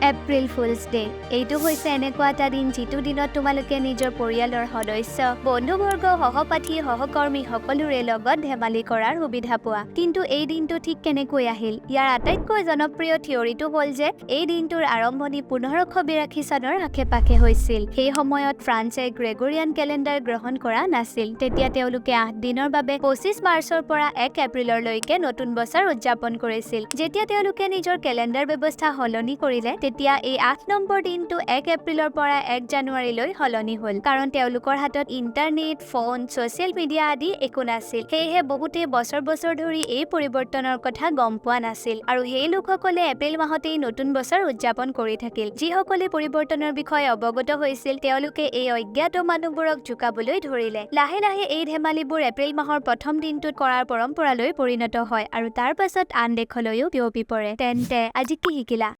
April fools day. এইটো হৈছে এনেকুৱা এটা দিন, যিটো দিনত তোমালোকে নিজৰ পৰিয়ালৰ সদস্য, বন্ধুবৰ্গ, সহপাঠী, সহকৰ্মী সকলোৰে লগত ধেমালি কৰাৰ সুবিধা পোৱা। কিন্তু এই দিনটো ঠিক কেনেকৈ আহিল? ইয়াৰ আটাইতকৈ জনপ্ৰিয় থিয়ৰিটো হ'ল যে এই দিনটোৰ আৰম্ভণি 1582 চনৰ আশে পাশে হৈছিল। সেই সময়ত ফ্ৰান্সে গ্ৰেগৰিয়ান কেলেণ্ডাৰ গ্ৰহণ কৰা নাছিল। তেতিয়া তেওঁলোকে 8 দিনৰ বাবে 25 মাৰ্চৰ পৰা 1 এপ্ৰিললৈকে নতুন বছৰ উদযাপন কৰিছিল। যেতিয়া তেওঁলোকে নিজৰ কেলেণ্ডাৰ ব্যৱস্থা সলনি কৰিলে, তেতিয়া এই 8 নম্বৰ দিনটো 1 এপ্ৰিলৰ পৰা 1 জানুৱাৰীলৈ সলনি হ'ল। কাৰণ তেওঁলোকৰ হাতত ইণ্টাৰনেট, ফোন, ছ'চিয়েল মিডিয়া আদি একো নাছিল, সেয়েহে বহুতে বছৰ বছৰ ধৰি এই পৰিৱৰ্তনৰ কথা গম পোৱা নাছিল আৰু সেই লোকসকলে এপ্ৰিল মাহতেই নতুন বছৰ উদযাপন কৰি থাকিল। যিসকলে পৰিৱৰ্তনৰ বিষয়ে অৱগত হৈছিল, তেওঁলোকে এই অজ্ঞাত মানুহবোৰক জোকাবলৈ ধৰিলে। লাহে লাহে এই ধেমালিবোৰ এপ্ৰিল মাহৰ প্ৰথম দিনটোত কৰাৰ পৰম্পৰালৈ পৰিণত হয় আৰু তাৰ পাছত আন দেশলৈও বিয়পি পৰে। তেন্তে আজি কি শিকিলা?